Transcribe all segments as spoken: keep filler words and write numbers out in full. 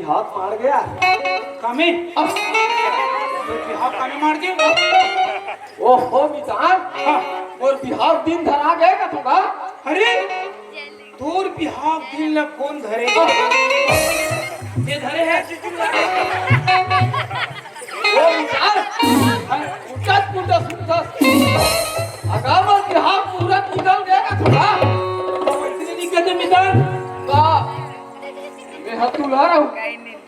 हाथ मार गया। कामे? अब तोर बिहाव कामे मार दे। ओहो मितान, हाँ। मोर बिहाव दिन धरा गए का तुका? अरे, तोर बिहाव दिन ला कोन धरे? ये धरे है। ओ मितान, उठत पुटस उठस। अगर मोर बिहाव पूरा निकल गए का तुका? इतनी दिक्कत है मितान। का? मैं हा दूल्हा रहूं।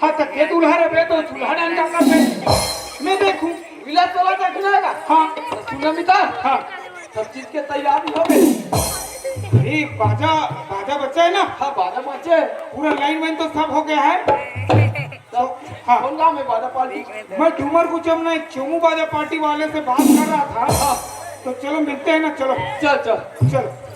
हाँ, तो के दूल्हा रहे तो दूल्हा डांस का कर दे। मैं देखूं। मिला चला देखना है ना? हाँ। तो सुना मिता? हाँ। सब चीज के तैयारी हो गई। अरे, बाजा, बाजा बचा है ना? हाँ, बाजा बचा है। पूरा लाइन वाइन तो सब हो गया है। तो हाँ। कौन गाँव में बाजा पार्टी? मैं डूमरकुचम ना, एक चोमू बाजा पार्टी वाले से बात कर रहा था। हाँ। तो चलो मिलते हैं ना, चलो। चल, चल। चलो।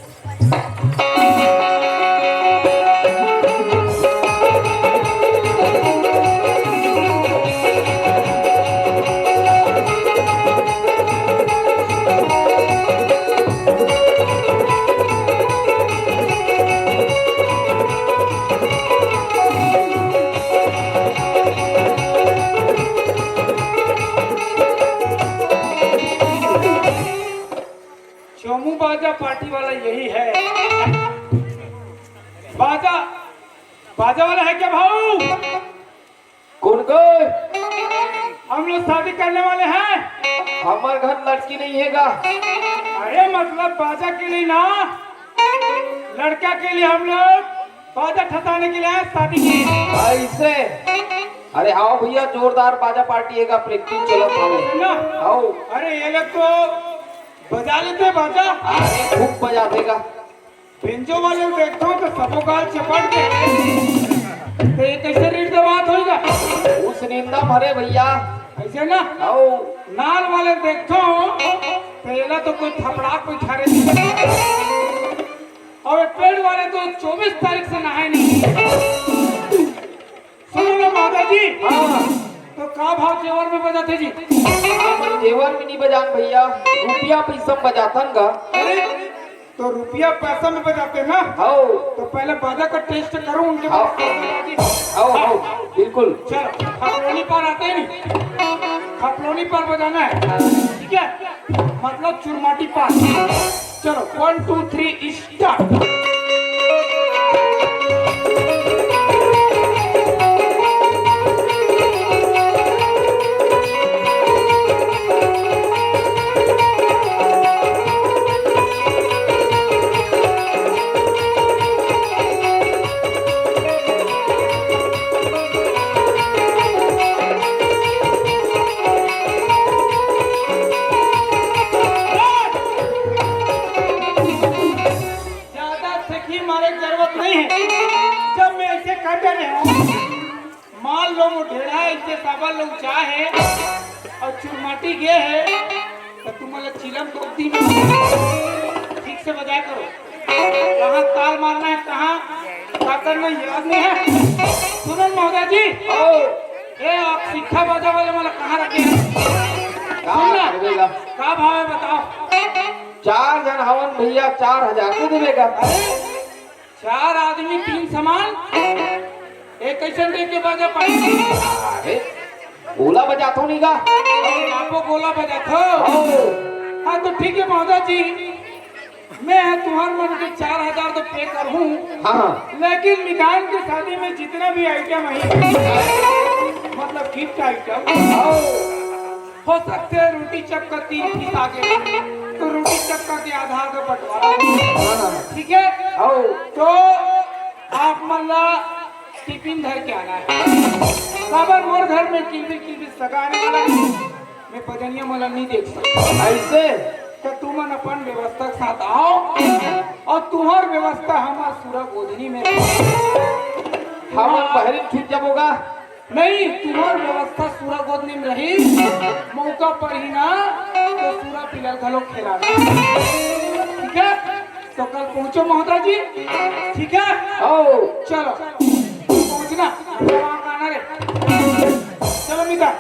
चोमू बाजा पार्टी वाला यही है। बाजा, बाजा वाला है क्या भाऊ? कौन गए? हम लोग शादी करने वाले हैं। हमारे घर लड़की नहीं है गा। अरे मतलब बाजा के लिए ना, लड़का के लिए हम लोग बाजा ठसाने के लिए आए, शादी के लिए। ऐसे? अरे आओ भैया, जोरदार बाजा पार्टी है गा, प्रैक्टिस चलत है ना। आओ। अरे ये लोग तो बजा लेते बाजा। अरे खूब बजा देगा। बेंजो वाले देखो तो सबो गाल चपट के। तो ये कैसे रीढ़ दबात होइगा? उस निंदा भरे भैया। ऐसे ना? आओ। नाल वाले देखो तो एला तो कोई थपड़ा कोई ठारे। और ये पेड़ वाले तो चौबीस तारीख से नहाए नहीं। सुनो ना माता जी। हाँ। तो का भाव जेवर में बजाते जी? जेवर में नहीं बजान भैया, रुपया पैसा में बजातन गा। अरे, तो रुपया पैसा में बजाते ना? हाँ। तो पहले बाजा का टेस्ट करो उनके बाद। हाँ। बाजा बाजी। हाँ, हाँ, बिल्कुल। चलो, खपलोनी पार आते हैं नहीं? खपलोनी पार बजाना है, ठीक है? मतलब चुरमाटी पार। चलो, वन टू थ्री, स्टार्ट। ज्यादा सखी मारे के जरूरत नहीं है। जब मैं ऐसे कर रहे हूँ, मान लो वो ढेढ़ा ऐसे साबर लोग चाहे और चुरमाटी गे है, तो तुम लोग चिलम ठोक दी। ठीक से बजाया करो, कहाँ ताल मारना है, कहाँ का करना, याद नहीं है। सुनो महोदय जी, ओ। ए, आप सिक्खा बाजा वाले वाला कहाँ रखे हैं? का सुन ना, देवेगा? का भाव है बताओ? चार जन हवन भैया, चार हजार के देवेगा। अरे, चार आदमी तीन समान, एक कैसे दे के बाजा पाई? अरे, गोला बजाथो नहीं गा? अरे, आपो गोला बजाथो। ओ। हाँ, तो ठीक है महोदय जी, मैं है तुहार मन के चार हजार तो पे कर हूँ। हाँ, हाँ। लेकिन मितान के शादी में जितना भी आइटम है, मतलब गिफ्ट आइटम, हो सकते है रोटी चक्का तीन पीस आगे, तो रोटी चक्का के आधार पर बंटवारा हो। हाँ, हाँ। ठीक है? आओ। तो आप मन ला टिफिन धर के आना है। काबर मोर घर में किलबिल किलबिल सगा आने वाला है। मैं बजनिया मन ला नहीं देख सकता। ऐसे? तो तुमन अपन व्यवस्था के साथ आओ और तुम्हार व्यवस्था हमार सुरा गोदनी में रहे। हमन बहरी छूट जाबोगा। नहीं, तुम्हार व्यवस्था सुरा गोदनी में रही। मौका पर ही ना तो सुरा पिलर घलो खेला। ठीक है? तो कल पहुंचो महोदय जी। ठीक है? आओ। चलो। पहुंचना। वहाँ का आना रे। चलो मिता।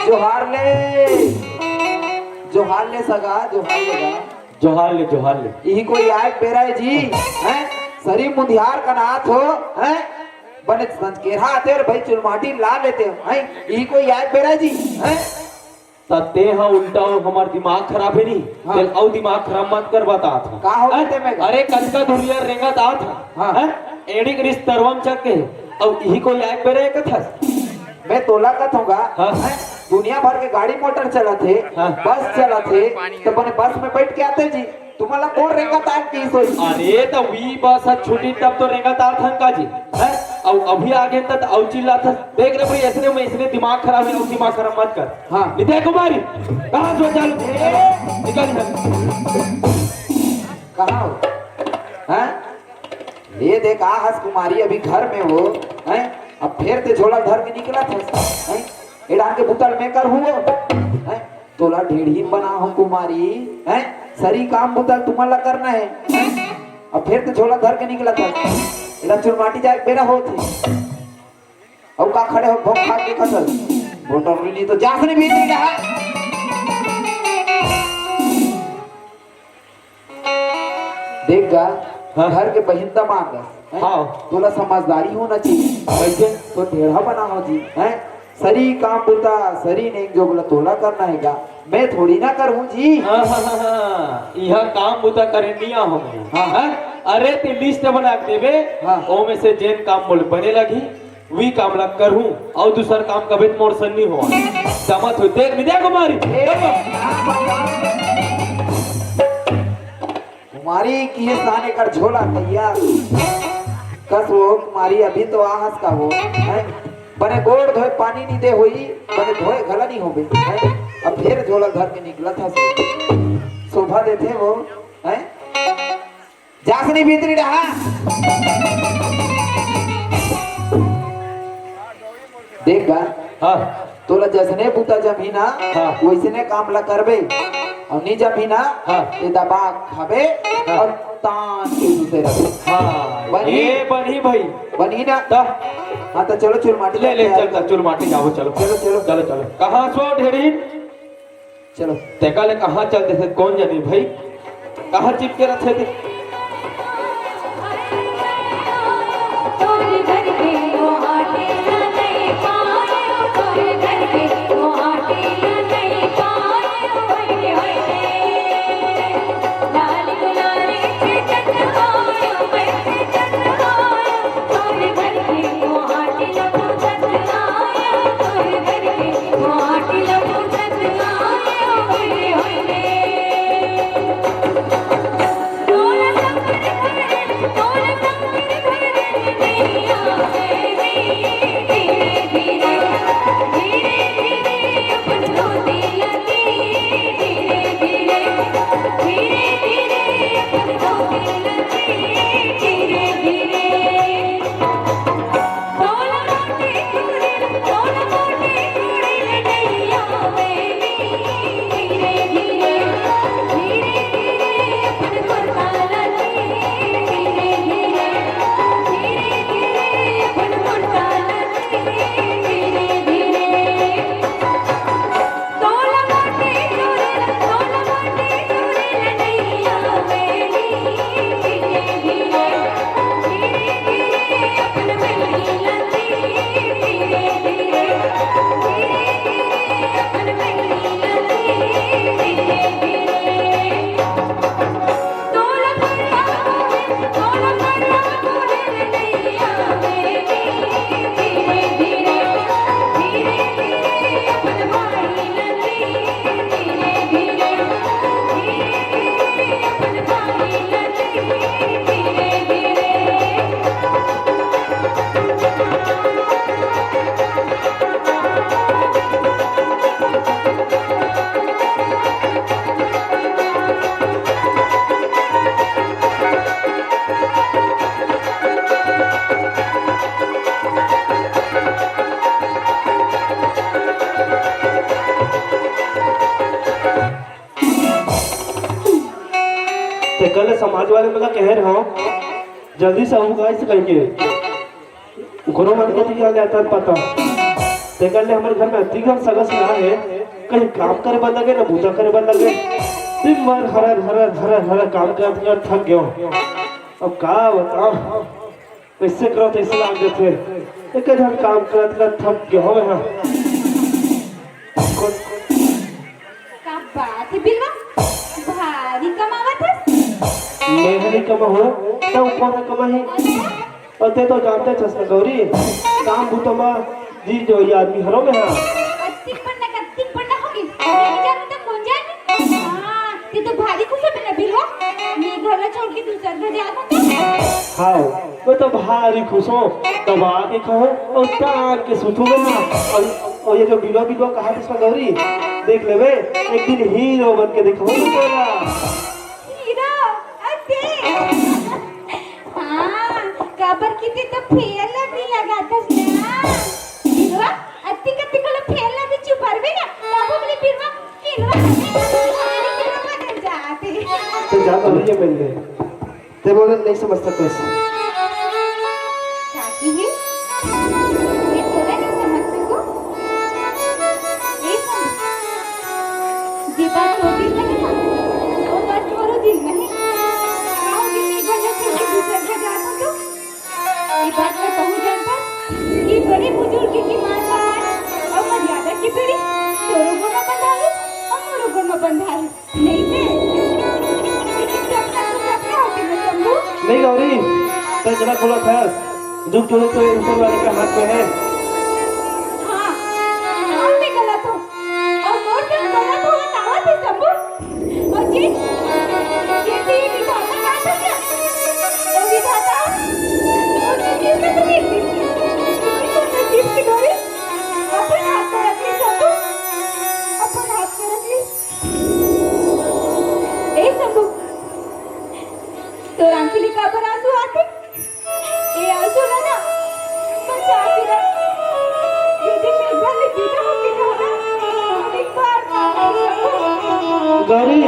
जोहार ले, जोहार ले सगा, जोहार ले गा। जोहार ले, जोहार ले। इही कोई आय बेरा हे जी, हैं? सरीर मुंधियार कनात हो, हैं? बने संजकेरहा आते अउ भाई चुलमाटी ला लेते हो, हैं? इही कोई आय बेरा हे जी, हैं? त तें ह उल्टा अउ हमर दिमाग खराब हे नी, हाँ। तें अउ दिमाग खराब मत कर, बतात हंव। का हो गए हैं? तें में का? अरे, कतका दुरिहा रेंगत आत हंव, हाँ। हैं? एड़ी के रिश्तरवा म चक के, अउ इही कोई आय बेरा हे कथस? मैं तोला कथंव गा, हाँ। हैं? दुनिया भर के गाड़ी मोटर चलत हे, हाँ। बस चलत हे, त बने बस में बइठ के आते जी। तुमन ला कोन रेंगत आय के सोई? अरे, त वी बस ह छूटी तब तो रेंगत आत हन का जी, हैं? अउ अभी आगे त, त अउ चिल्लात हस। देख रे भाई, अइसने में अइसने दिमाग खराब हे, अउ दिमाग खराब मत कर। हाँ। विद्या कुमारी, कहाँ से चालू? ए, निकल इहाँ। कहाँ हो? हैं? ये देख, आ हस कुमारी, अभी घर में हो, हैं? अब फेर तें झोला धर के निकलत हस, हैं? ए डाहन के बुता ल मैं करहूँ वो, हैं? तोला ढेड़ही बनाहूँ कुमारी, हैं? सरी काम बुता ल तुमन ला करना हे, हैं? अब फेर तें झोला धर के निकलत हस, एला चुलमाटी जाय के बेरा होत हे। अउ का खड़े हो भोंक खाके खसल? बोतल मिली तो जास नहीं भीतरी रहा। देख गा, हाँ। घर के बहिन दमांद हस, हैं? हाँ। तोला समझदारी होना चाहिए। कइसे? तो ढेड़हा बनाहूँ जी, हैं? सरी काम बुता, सरी नेंग जोग ला तोला करना हे गा, मैं थोड़ी ना करहूँ जी। हाँ, हाँ, हाँ, हाँ। इहाँ काम बुता करे नइ आहूँ मैं। हाँ। हैं? अरे, तें लिस्ट बना के देबे, हाँ। ओमे से जेन काम मोला बने लगही, वी काम ला करहूँ, अउ दूसर काम कभे त मोर सन नइ होवय। समझ हो? देख, विद्या कुमारी। ए, कुमारी किहे सान एकर झोला तैयार। कस वो कुमारी अभी तो आ हस का हो, हैं? बने गोड़ धोए पानी नइ दे होही, बने धोए घला नइ होबे, हैं? अब फेर झोला धर के निकलत हस। शोभा देथे वो, हैं? जास नहीं भीतरी रहा। देख गा, हाँ। तोला जइसने बुता जमही ना, हाँ। वइसने काम ला करबे, अउ नइ जमही ना, हाँ। ये दबा खाबे, हाँ। अउ तान के सुते रहिबे। हाँ, बनही? ये बनही भाई। बनही ना? त? हाँ, त चलो चुलमाटी ले, ले, जाके चल, आए। चल, चुलमाटी जाबो, चलो। चलो, चलो। चलो, चलो। कहाँ सो ढेड़ही? चलो। तेका ले कहाँ चल देथे, कोन जानी भाई, कहाँ चिपके रथे ते। तेकर ले समाज वाले मन ला कहे रहंव, जल्दी से आहू गा कहिके। ओकरो मन के दिया ले अतन पता। तेकर ले हमर घर में अतिक झन सगा सियान हे, कहीं काम करे बर लगे, न बूता करे बर लगे। दिन भर हरर, हरर, हरर, हरर काम करत, करत थक गेंव। अब का बतांव, कइसे करंव, तइसे लाग जाथे। एक झन काम करत, करत थक गेंव मैं ह। का बात हे बिलवा, भारी कमावत हस। मैं ह नइ कमाहूं, त कोन ह कमाही? अउ तें तो जानत हस ना गौरी, काम बूता म जी जो ये आदमी हरंव मैं ह। अतिक पढ़ना, अतिक पढ़ना होगे। नहीं जानू त कोन जानू? हाँ, तें तो भारी खुश हस ना बिलवा। मैं घर ला छोड़ के दूसर घर जात हंव। हाँ, मैं तो भारी खुश हंव। दबा के खाहूं अउ तान के सुतहूं मैं ह। अउ, अउ ये जो बिलवा, बिलवा कहाथस ना गौरी, देख लेबे, एक दिन हीरो बन के देखाहूं मैं तोला। हीरो? अते? हाँ, काबर कि तें तो फेयर लवली लगाथस ना। हीरो? अतिक, अतिक ल फेयर लवली चुपारबे ना, तब ओकरे बिलवा, बिलवा, बिलवा बदल जाथे। तें जा तो भैया मिल ले। तें मोला नइ समझ सकस। काकी हे, मैं तोला नइ समझ सकंव। ए समझ, जे बात तोर दिल में हे ना, वो बात मोरो दिल में हे। काहूं कि मैं घर छोड़ के दूसर घर जात हंव तो, ये बात मैं कहूं जानत हंव कि बड़े बुजुर्ग के मान सम्मान अउ मर्यादा के पीढ़ी तोरो गोड़ में बंधाही अउ मोरो गोड़ में बंधाही। नहीं ते, लेकिन सपना तो सपना होथे ना शंभू। नहीं गौरी, तें गलत बोलत हस। जुग जुग तो ऊपर वाले के हाथ में हे। हाँ, हाँ, मैं गलत हंव। अउ मोर से गलत होवत आवत हे शंभू। अउ जी, ये तो ये विधाता का था क्या? ओ विधाता, ओ नसीब में तो नहीं थी। लेकिन वो नसीब की डोरी अपन हाथ में रखी शंभू। अपन हाथ में रखी। ए शंभू, तोर आंखी ले काबर आंसू आथे? ए आंसू ला ना बचा के रख। यदि मैं घर ले विदा होके जाहूं ना, तो एक बार ना आऊं शंभू। गौरी।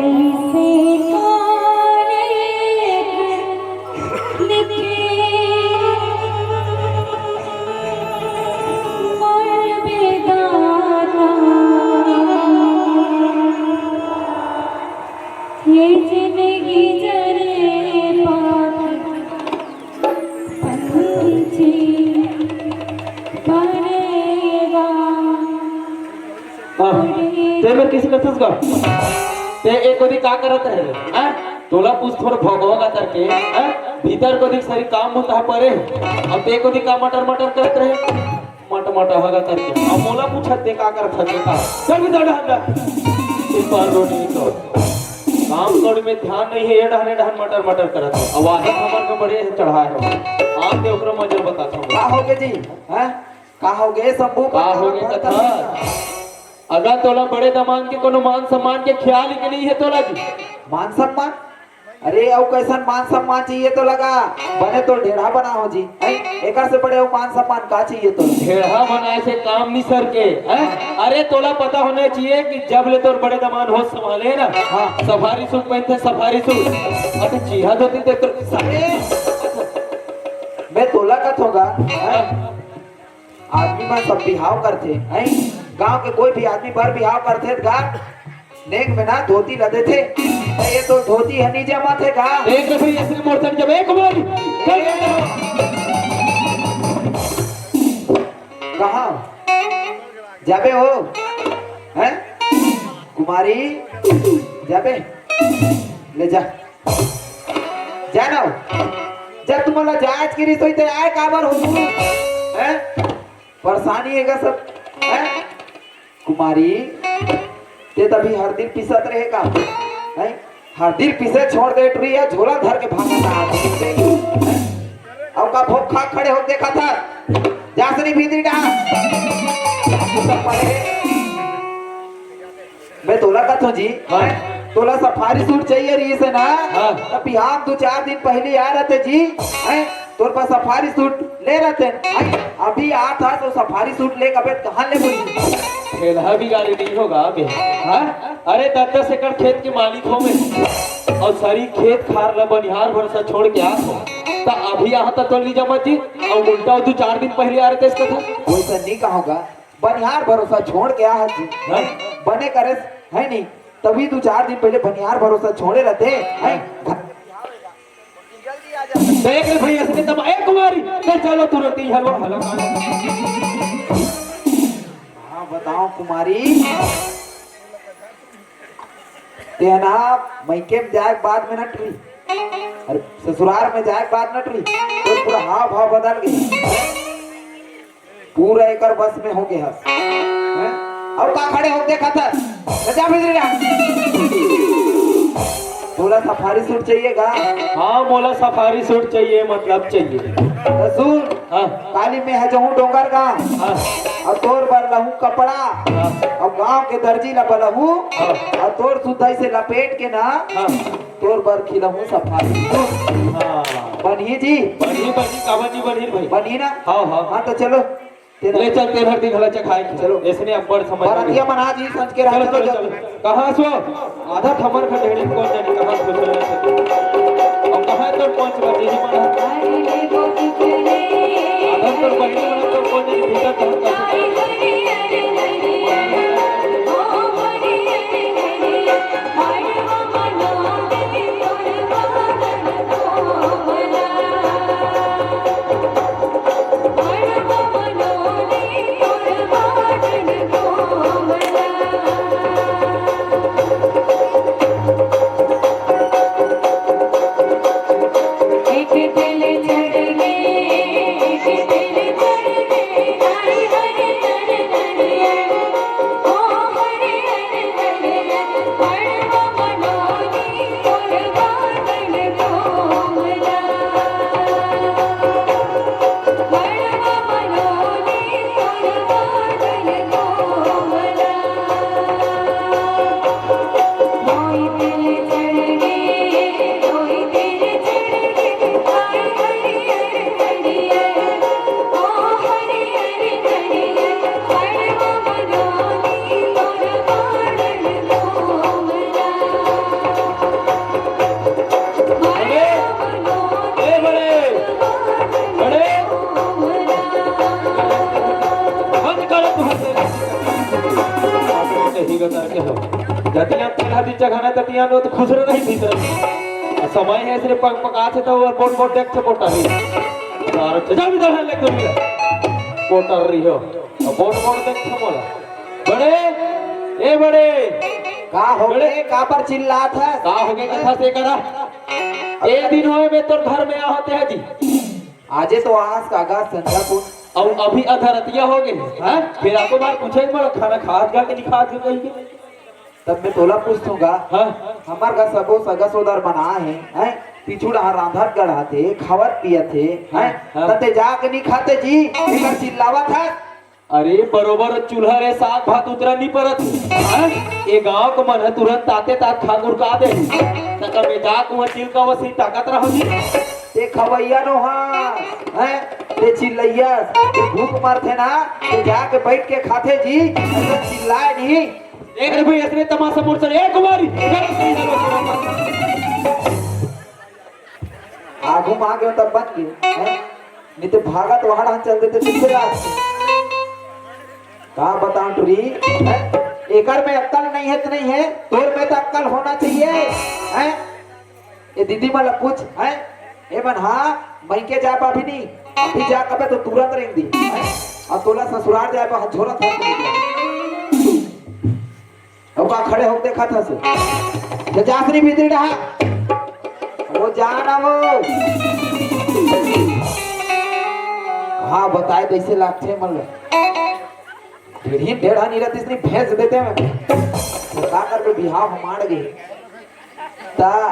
ऐसे कौन एक लिखे मोर बेदाना, ये जिंदगी जरे पात पंछी बनेगा। हाँ, तें मेर कइसे करथस गा? तें एक कोती का करत रहे? हैं? तोला पूछ थोर भगवा का तरके, हैं? भीतर कोती सरी काम होता है परे। अब तें कोती का मटर मटर करत रहे? मट मट हगा करके। अब मोला पूछत तें का करथस बेटा? चल भीतर डहन जा। एक बार रोटी निकाल। काम कौड़ी में ध्यान नहीं है, ये डहन, ये डहन मटर मटर करत हे। अब आहे हमर के बड़े चढ़ाए हो। आते ओकरो मजर बताथंव। का होगे जी? हैं? का होगे शंभू? का होगे कथा? अगर तोला बड़े दमांद के कोनो मान सम्मान के ख्याल ही के नहीं है तोला जी। मान सम्मान? अरे, अउ कइसन मान सम्मान चाहिए तोला गा? बने तो ढेढ़ा बना हो जी। हैं? एकर से बड़े अउ मान सम्मान का चाहिए तोला? ढेढ़ा बनाए से काम नहीं सरके, हैं? अरे, तोला पता होना चाहिए कि जब ले तोर बड़े दमांद होश संभाले हे ना, हाँ। सफारी सूट पहनथे, सफारी सूट। अरे, चीहा धोती देख तो अरे, मैं तोला कथंव गा, हैं? आदमी मन सब बिहाव करथे, हैं? गांव के कोई भी आदमी बर बिहाव करथे त गा नेंग में ना धोती ल देथे। त ये तो धोती ह नी जमत हे गा। एक दफे ऐसे मोर तक जब एक बार कहाँ जाबे हो? हैं? कुमारी, जाबे? ले जा। जानो, जब तुमन ला जायज के रिस होई, त आय काबर हो तू? हैं? परेशानी हे गा सब, हैं? कुमारी, तें तभी हर दिन पिसत रहे का? हैं? हर दिन पिसे छोड़ दे टुरी, या झोला धर के भागत आ। अउ का भोग खा खड़े हो देखा था? जा सनी भीतरी डाल। सब पड़े। मैं तोला कथों जी, हाँ। तोला सफारी सूट चाहिए रहिस हे ना? हाँ। त बिहान दू चार दिन पहिली आय रहते जी, हैं? तोर पास सफारी सूट ले रहते हैं। अभी आत हस तो सफारी सूट ले कबे कहाँ ले बोली? ठेलहा बिगाड़े नहीं होगा बे। हाँ? अरे दस दस एकड़ खेत के मालिक हो मैं, और सारी खेत खार ला बनिहार भरोसा छोड़ के आत हो, त अभी यहाँ तक तो ली जमा जी। और उल्टा दू चार दिन पहले आ रहे थे इसका था। वैसा नहीं कहोगा, बनिहार भरोसा छोड़ के आ जी। हाँ? बने करे है नहीं, तभी दू चार दिन पहले बनिहार भरोसा छोड़े रहते हैं। देख ले भैया, इसने तब एक कुमारी, ले चलो तुरंत ही हलवा हलवा। हाँ बताओ कुमारी, तेना मैके में जाए के बाद में नटरी, अरे ससुराल में जाए के बाद नटरी, तो पूरा हाव भाव बदल गई। पूरा एकर बस में हो गया हस। हैं? और का खड़े हो देखा था? तो जा भीतरी रहा। बोला सफारी सूट चाहिए का? हाँ, बोला सफारी सूट चाहिए, मतलब चाहिए। तो सुन, हाँ। काली में है जहूँ डोंगर का, हाँ। और तोर बर लहू कपड़ा, हाँ। और गांव के दर्जी ला बलहू, हाँ। और तोर सुताई से लपेट के ना, हाँ। तोर बर खिलहूँ सफारी। हाँ। बनही जी? बनही, बनही, काबर जी बनही भाई? बनही ना? हाँ, हाँ। हाँ, तो चलो। तेरा ले चल, तेरह दिन हला चखाए के। चलो। ऐसने अब्बड़ समझ में बरतिया नहीं। मना जी, संज के चलो, रात चलो, चलो। चलो। कहाँ सो? आधा थमर का ढेड़ी कौन जाने कहाँ सो चले सके। और कहाँ तो पाँच बजे ही मना। आधा तो बहिनी मना तो कौन जाने भीतर कहाँ का बड़े, ए बड़े, बड़े, बंद करो तुम। नहीं बता के हो। जतिया तेरा दिन जगह ना ततिया नो तो खुसरे नहीं भीतर। आ समय है सिर्फ पक पका छे तो और बोट बोट देख छे बोटा ही। तार चचा भी दहन ले दुनिया। बोटर रही हो। अब बोट बोट देख छे बोला। बड़े, ए बड़े। का हो बड़े। गए? का पर चिल्लात है? का हो गए कथा से करा? ए दिन होए में तोर घर में आ होते हैं जी। आजे तो आस का आगा संझा को। अब अभी अधरतिया हो गए, हाँ? फिर आपको बार पूछे बड़ा खाना खात गा कि नहीं खात गा कहीं के? तब मैं तोला पूछूंगा। हाँ। हमार घर सबो सगा सोदर मना है, हैं? पिछुड़ा रांधत गढ़ाते, खावत पियत है, हैं? हाँ। तते जाके नहीं खाते जी, इधर चिल्लावत है। अरे बरोबर चूल्हा रे साग भात उतरा नहीं परत है, हैं? ये गांव को मन है तुरंत ताते तात खा गुरका दे। तका में जाके वहाँ चिल्का वसी ताकत रहो जी। ते खवैया नो हा, हैं? ते चिल्लैया, ते भूख मरथे ना, ते जाके बैठ के खाथे जी, ऐसा चिल्लाए नहीं। देख रे भाई, ऐसने तमाशा मोर सर, ए कुमारी, गलत नहीं डालो। आगू में आ गयो तब बन गए, हैं? नहीं तो भागत वहां हम चल देते पीछे रात। का बताऊं टुरी, हैं? एकर में अक्कल नहीं है तो नहीं है, तोर में तो अक्कल होना चाहिए, हैं? ये दीदी मन ला पूछ, हैं? ए मन, हाँ, मइके जाए पा भी नहीं, अभी जा कबे तो तुरंत रेंग दी, हैं? और तोला ससुराल जाए पा झोला था। अब का खड़े होके देखा था से। ये जासरी भीतरी रहा। वो जाना वो। हाँ, बताए तो इसे लागथे मन ला। डेढ़ी डेढ़ा नहीं रहती, इसने भेज देते हैं। तो का कर बिहाव हमार गए। ता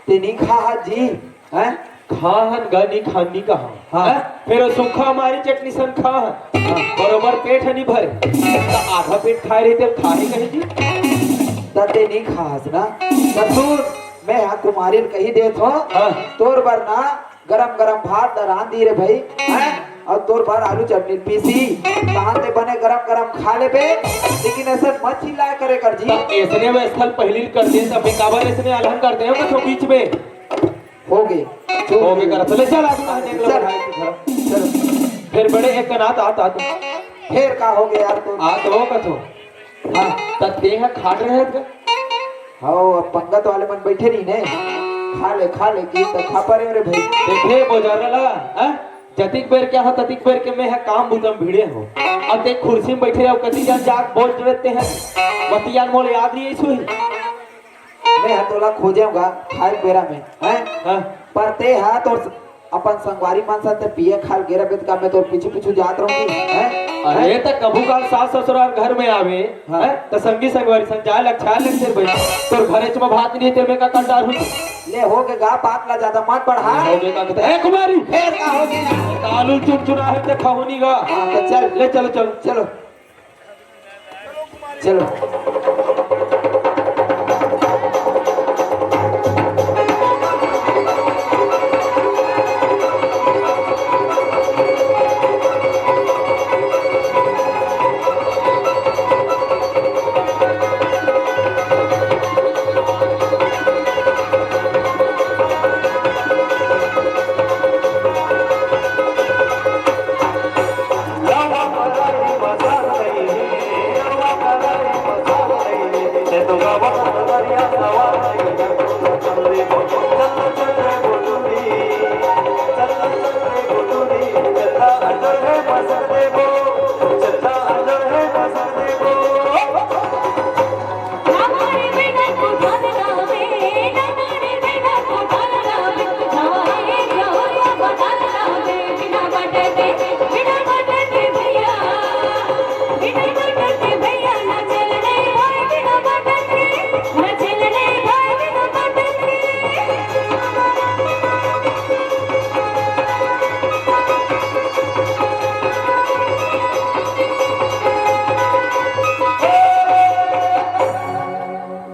ते नी खा हा जी, हैं? खा हन गा नी खान नी कहा। हाँ। हैं? फिर वो सूखा हमारी चटनी सन खा हन। हाँ। बरोबर पेट ह नी भरे। त आधा पेट खाए रही ते खा ही कहीं जी। त ते नी खा हस ना। त सुन, मैं यहाँ कुमारी ल कही देत हो। हाँ। तोर बर ना गरम गरम भात ला रांध दी रे भाई, हैं? अउ तोर बर आलू चटनी पीसी, तहां ते बने गरम गरम खा लेबे, लेकिन अइसन मत चिल्लाए करे कर जी। त अइसने व्यवस्था ल पहिली कर दे, त मैं काबर अइसने अलहन कर दे हो कथो बीच में? हो गे, हो गे करत ले चल, आज कहां देख लो चल। भाई तू घर। चल। फेर बड़े एक कनात आत आत। फेर का हो गे यार तू? आ तो हो कथो। हां। त तेंह खाट रहे हस गा? हव, अब पंगत वाले मन बइठे रहिन हे। खा ले, खा ले, कि त खा परे रे भाई। देखे बोजरा ला, हां? जतिक बेर के हो, ततिक बेर के मैं ह काम बुता म भिड़े हो। अब ते खुर्सी म बइठे रहे हो, कति झन जाके बोल रहे ते हैं। बतियान मोर याद नइ आइस होही। मैं ह तोला खोजेंव गा, खाए के बेरा में, हैं? हां। पर ते ह तोर अपन संगवारी मन साथे पिए खाए गे रहिबे त का मैं तोर पीछू पीछू जात रहूंगी, हैं? अरे, त कभू काल सास ससुरार घर में आवे, हां। हैं? त संगी संगवारी संग जाए लग, खाए लग, फिर भाई, तोर घरेच में भात नइ हे, ते में का कर डारहूं? ले हो गे गा, बात ला जादा मत बढ़ा। हो गे का कहत हे? ए कुमारी! फेर का हो गे? आलू चुनचुना हे ते खहुनी गा। हां, त चल। ले चलो, चलो। चलो। चलो।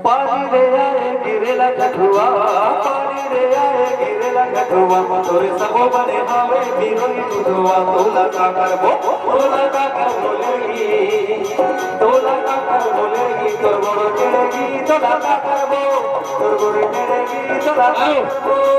पानी रे आए गिरेला कठुआ, पानी रे आए गिरेला कठुआ, तोरे सबो बने हावे बिरोई दुधवा, तोला का करबो, तोला का करबो लेगी, तोला का करबो लेगी, तोर गोड़ टेड़ेगी, तोला का करबो, तोर गोड़ टेड़ेगी, तोला का करबो।